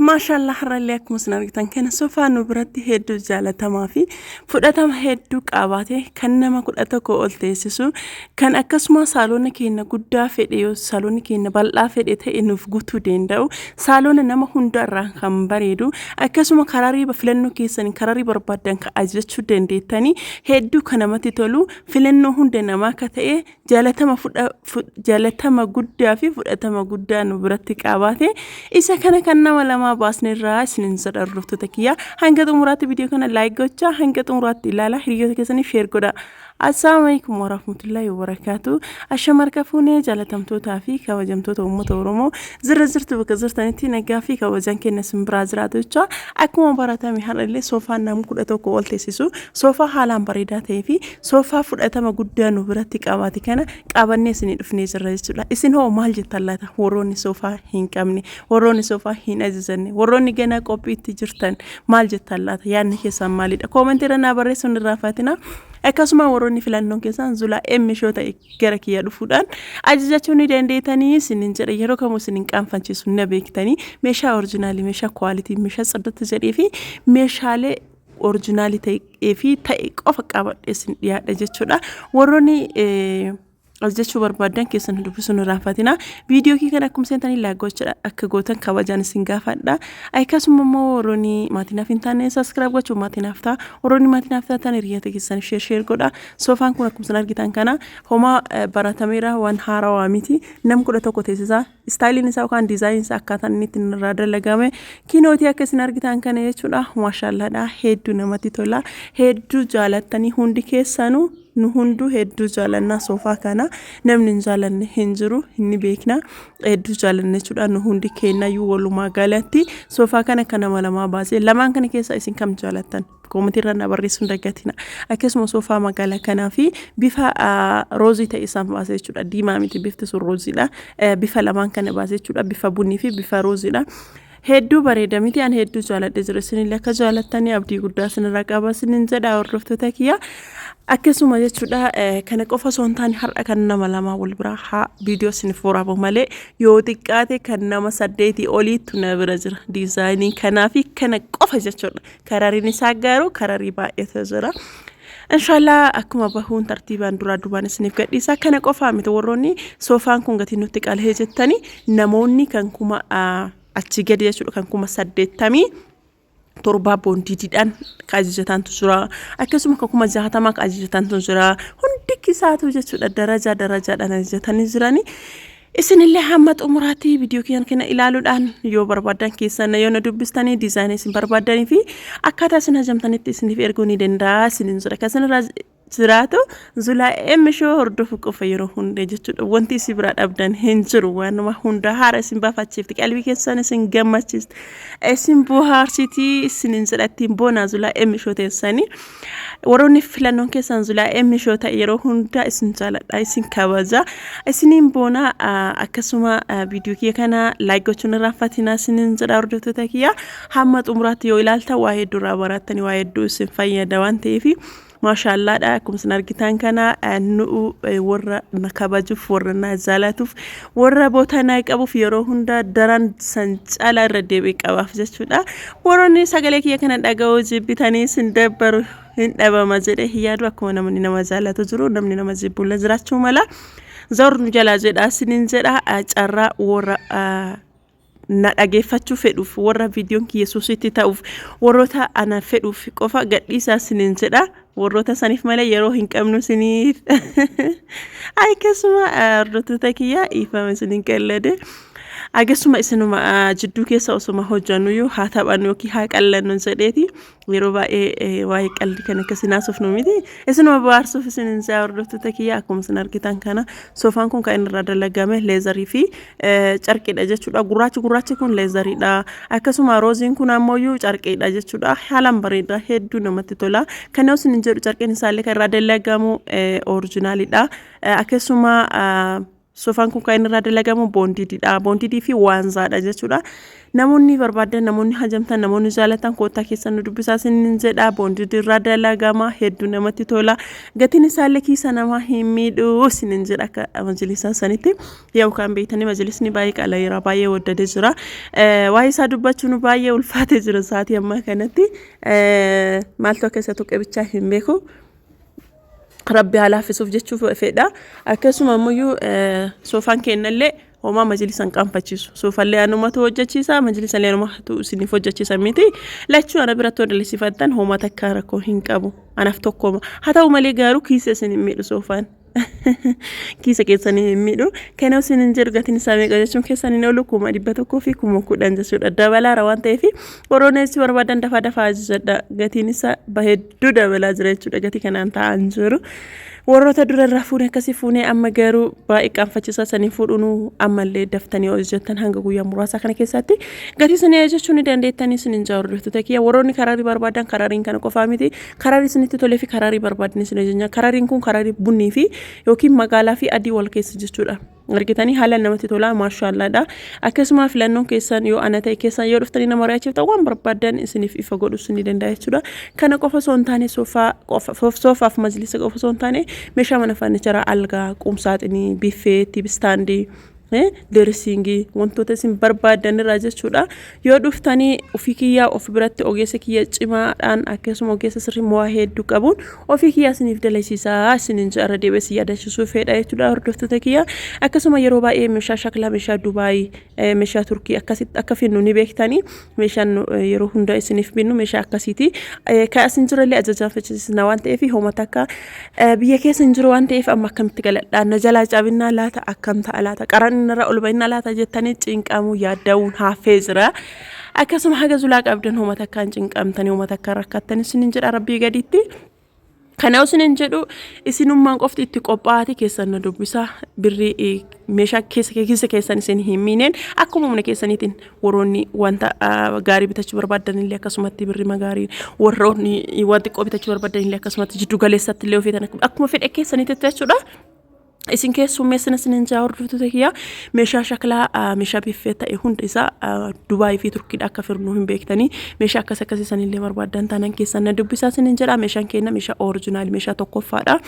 Maashaallah, har'allee akkuma isin argitan kana soofaa nu biratti hedduu jaalatamaa fi fudhatama hedduu qabaate, kan nama 11 ol teessisu, kan akkasuma saaloona keenya guddaa fedhe, yoo saaloonni keenya bal'aa fedhe ta'e nuuf guutuu danda'u, saaloona nama hunda irraa kan bareedu, akkasuma kararii filannoo keessanii kararii barbaaddan kan ajajachuu dandeettanii, hedduu kan namatti tolu, filannoo hunda namaa akka ta'e, jaalatama guddaa fi fudhatama guddaa nu biratti qabaate, isa kana kan nama lamaa baasne irraa isinin jedha. Hordoftoota kiyya, hanga xumuraatti viidiyoo kana like gochaa, hanga xumuraatti ilaalaa, hiriyoota keessaniif share godha. Assalaamu alaikum warahmatullahi wabarakaatu. Ashama harka fuunee, jaalatamtootaa fi kabajamtoota uummata Oromoo, zirra jirtu, bakka jirtanitti nagaa fi kabajaan keenya isin biraa jiraatu jecha, akkuma baratame har'allee soofaan nama 11 ol teessisu, soofaa haalaan bareedaa ta'ee fi soofaa fudhatama guddaa nu biratti qabaate kana qabannee isinii dhufnee jirra jechuudha. Isin hoo maal jettan laata? Warroonni soofaa hin qabne, warroonni soofaa hin ajajanne, warroonni ganaa qophiitti jirtan maal jettan laata? Yaadni keessan maalidha? Koomentii irra naa barreessuun irraanfatina. Akkasuma warroonni filannoon keessan Zulaa Emmishoo ta'e gara kiyya dhufuudhaan ajajachuu ni dandeettanii isinin jedha. Yeroo kamuu isin hin qaanfachiisu, na beektanii, meeshaa original, meeshaa quality, meeshaa tsiddatti jedhee fi meeshaalee original ta'ee fi ta'e qofa qabadhee isin dhiyaadha jechuudha. Warroonni ajajachuu barbaadan keessan dubbisuun irraanfatina. Viidiyoo kee kana akkuma seentanii like gochuudha akka gootan kabajaan isin gaafadha. Akkasuma immoo warroonni maatii naaf hin taane subscribe gochuun maatii naaf ta'a. Warroonni maatii naaf taatan hiriyoota keessan share share godha. Soofaan kun akkuma isin argitan kana homaa baratameera, waan haarawaa miti. Nam 11 teessisaa. Styleiin isaa yookaan designiin isaa, akkaataan inni ittiin irraa dalagame kinootii akka isin argitan kana jechuudha. Maashaallaadha, hedduu namatti tola. Hedduu jaalattanii hundi keessanuu, nu hunduu hedduu jaalannaa soofaa kana, namni hin jaalanne hin jiru, inni beekna, hedduu jaalanne jechuudha. Nu hundi keenyayyuu walumaa galatti soofaa kana kan nama lamaa baasee, lamaan kana keessaa isin kam jaalattan? Koomentii irra na barreessuun dagatina. Akkasuma soofaa magaalaa kanaa fi bifa roozii ta'e isaan baasee jechuudha. Diimaa miti, bifti sun rooziidha. Bifa lamaan kana baasee jechuudha, bifa bunii fi bifa rooziidha. Hedduu bareeda miti? Ani hedduu jaaladhe jira. Isinillee akka jaalattanii abdii guddaa isinirraa qaba isinin jedha, hordoftoota kiyya. Akkasuma jechuudha, kana qofa osoo hin taane har'a kan nama lamaa wal biraa haa viidiyoo isiniif waraabu malee, yoo xiqqaate kan nama saddeetii oliitu na bira jira. Designii kanaa fi kana qofa jechuudha. Karariin isaa garuu kararii baay'eetu jira. Inshaallah akkuma bahuun tartiibaan duraa duubaan isiniif gadhiisa. Kana qofaa miti, warroonni soofaan kun gatii nutti qalhee jettanii, namoonni kan 1000 achi gadi jechuudha, kan 87,000 boondiidiidhaan ka ajajatantu jira. Akkasuma kan 60,000 ka ajajatantu jira. Hundi isaatu jechuudha darajaa darajaadhaan ajajatanii jiranii. Isinillee hamma xumuraatti viidiyoo kiyyan kana ilaaluudhaan, yoo barbaadan keessan yoo na dubbistanii, designii isin barbaaddanii fi akkaataa isin hajamtanitti isiniif erguu ni danda'a isinin jira. Kan isinirraa jiraatu Zulaa Emmishoo hordofuu qofa yeroo hunda jechuudha. Wanti isin biraa dhabdan hin jiru. Waanuma hunda haara isin baafachiifti. Qalbii keessan isin gammachiisti. Isin bohaarsitii isinin jedha, ittiin boonaa Zulaa Emmishoo teessanii. Warroonni filannoon keessan Zulaa Emmishoo ta'e yeroo hunda isin jaaladha, isin kabaja. Isiniin boonaa. Akkasuma viidiyoo kiyya kana like gochuun irraanfatinaa isinin jedha, hordoftoota kiyya. Hamma xumuraatti yoo ilaaltan waa hedduu irraa barattanii, waa hedduu isin fayyada waan ta'eef, maashaallaadha. Akkuma isin argitan kana nu warra na kabajuuf, warra na jaalatuuf, warra boota na qabuuf yeroo hunda daran san caalaa irra deebi'ee qabaaf jechuudha. Warroonni sagalee kiyya kana dhaga'uu jibbitanii isin dabbaru hin dhabama jedhee hin yaadu. Akkuma namni nama jaalatu jiru, namni nama jibbullee jiraachuu mala. Zawar nu jalaa jedha isiniin jedha. Carraa warra na dhageeffachuu fedhuuf, warra viidiyoon kiyya suusitti ta'uuf, warroota ana fedhuuf qofa gadhiisaa isiniin jedha. Warroota saniif malee yeroo hin qabnu isiniif. Akkasuma hordoftoota kiyya, dhiifama, isiniin qallade. Akkasuma isinuma jidduu keessa osuma hojjannu haa taphannu yookiin haa qallannu jedheeti, yeroo baay'ee waa'ee qalbii kan akkasii naasofnu miti, isinuma bohaarsuuf isinin jedha, hordoftoota kiyya. Akkuma isin argitan kana soofaan kun kan inni irraa dalagame leatherii fi carqiidha jechuudha. Gurraachi kun leatheriidha, akkasuma rooziin kun ammoo carqiidha jechuudha. Haalaan bareeda, hedduu namatti tola. Kan isin jedhu carqiin isaallee kan irraa dalagamu originalidha. Akkasuma Soofaan kun kan inni irraa dalagamu boondiididha. Boondiidii fi waanzaadha jechuudha. Namoonni barbaadan, namoonni hajamtan, namoonni jaalatan koottaa keessan nu dubbisaa isiniin jedha. Boondiidii irraa dalagama, hedduu namatti tola. Gatiin isaallee kiisa namaa hin miidhu isiniin jedha akka majlisaa sanitti. Yoo kan beektanii majlisni baay'ee qaala'eera, baay'ee waddadee jira. Waa'ee isaa dubbachuun baay'ee ulfaatee jira sa'aatii ammaa kanatti. Maaltu akka isa tuqe bichaa hin beeku. Rabbi haa laaffisuuf jechuuf fedha. Akkasuma ammayyuu soofaan kennallee homaa majlisa hin qaanfachiisu. Soofallee anumatu hojjechiisa, majlisallee anumatu isiniif hojjechiisa miti. Lachuu ana biratti yoo dalisifattan homaa takka rakkoo hin qabu. Anaaf tokkoma. Haa ta'u malee garuu kiisa isin hin miidhu soofaan. Kiisa keessanii hin miidhu. Kana isin hin jedhu gatiin isaa meeqa jechuun keessan hin oolu 100,000 fi 10,000 jechuudha. Dabalaara waan ta'eef warroonni si barbaadan dafaa dafaa ajajadha. Gatiin isaa hedduu dabalaa jira jechuudha. Gatii kanaan taa'an jiru. Warroota dura irraa fuune akkasii fuunee amma garuu baay'ee qaanfachiisaa sanii fuudhuun ammallee daftanii hojjettan hanga guyyaa muraasaa kana keessatti gatii sanii ajajachuu ni dandeettanii isin hin jaa hordoftoota kiyya. Warroonni karaarii barbaadan karaariin kana qofaa miti. Karaarii isinitti tolee fi karaarii barbaadan isin ajajna. Karaariin kun karaarii bunnii fi yookiin magaalaa fi adii wal keessa jechuudha. Argitanii haala namatti tolaa maashaallaadha. Akkasuma filannoon keessan yoo ana ta'e keessan yoo dhuftanii nama mari'achiiftan waan barbaadan isiniif ifa godhus ni danda'a jechuudha. Kana qofa osoo hin taane soofaa qofa soofaaf majlisa qofa osoo hin taane meeshaa mana farnicharaa algaa, qumsaaxinii, biffee, tibistaandii deresingii wantoota isin barbaadan irraa jechuudha. Yoo dhuftanii ofii kiyyaa of biratti ogeessa kiyya cimaadhaan akkasuma ogeessa sirrii mo'aa hedduu qabuun ofii kiyyaa isiniif dalasiisaa isiniin jedha deebi'ee si yaadachiisuu fedha jechuudha hordoftoota kiyya. Akkasuma yeroo baay'ee meeshaa shaklaa, meeshaa Dubaayii, meeshaa Turkii akkasitti akka finnu ni beektanii meeshaan yeroo hunda isiniif binnu meeshaa akkasiiti. Kan asin jirallee ajajaan fichisiisna waan ta'eef homa takka biyya keessa hin jiru waan ta'eef amma akkamitti galadhaa na jalaa cabinnaa laata akkam ta'a laata qaran irra ol ba'innaa laata jettanii cinqamuu yaadda'uun hafee jira. Akkasuma haga zulaa qabdan homa takkaan cinqamtanii homa takkaan rakkattanii isiniin jedha rabbii gaditti. Kana isiniin jedhu isinummaan qofti itti qophaa'aati keessan na dubbisa birrii meeshaa keessa keessa keessan isin hin miineen akkuma humna keessaniitiin warroonni wanta gaarii bitachuu barbaadan illee akkasumatti birrii magaarii warroonni waan xiqqoo bitachuu barbaadan illee akkasumatti jiddu galeessatti illee ofiitan akkuma fedha keessaniitti jechuudha. Isin keessummeessina isinin jaa hordoftoota kiyya meeshaa shaklaa meeshaa biffee ta'e hunda isaa Dubaayii fi Turkiidha akka firnuu hin beektanii meeshaa akkas akkasii sanillee barbaadan taanaan keessan na dubbisaa isinin jedha meeshaan keenya meeshaa orijinaali meeshaa tokkoffaadha.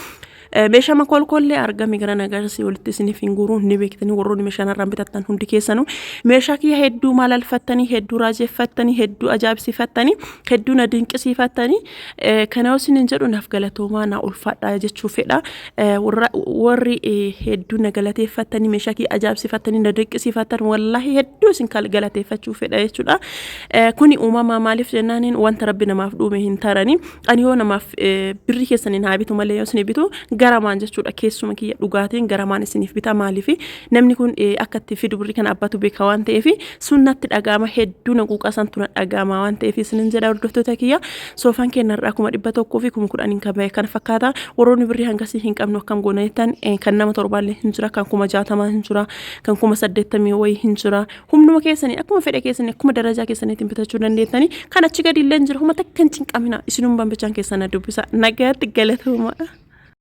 Meeshaa makolkollee argame gara nagarsii walitti isiniif hin guuruu ni beektanii warroonni meeshaa narraan bitattan hundi keessanuu meeshaa kiyya hedduu maalalfattanii hedduu raajeffattanii hedduu ajaa'ibsiifattanii hedduu na dinqisiifattanii kana isinin jedhu naaf galatoomaa na ulfaadha jechuu fedha. Warri hedduu na galateeffattanii meeshaa kiyya ajaa'ibsiifattanii na dinqisiifattan wallaahi hedduu isin galateeffachuu fedha jechuudha. Kuni uumamaa maaliif jennaaniin wanta rabbi namaaf dhuume hin tarani. Ani yoo namaaf birrii keessaniin haa bitu malee yoo isin bitu garamaan jechuudha keessuma kiyya dhugaatiin garamaan isiniif bita maaliif namni kun akka itti fidu birrii kana abbatu beeka waan ta'eef sun natti dhaga'ama hedduu na quuqaa santu na dhaga'ama waan ta'eef isinin jedha hordoftoota kiyya soofaan keenya irraa 100,000 fi 10,000 kan ba'e kana fakkaata warroonni birrii hangasii hin qabnu akkam goona jettan kan nama torbaallee hin jira kan 60,000 hin jira kan 80,000 wayii hin jira humnuma keessanii akkuma fedha keessanii akkuma darajaa keessaniitiin bitachuu dandeettanii kan achi gadi illee hin jira huma takka hin cinqamina isinummaan bichaan keessan na dubbisa nagaatti galatooma.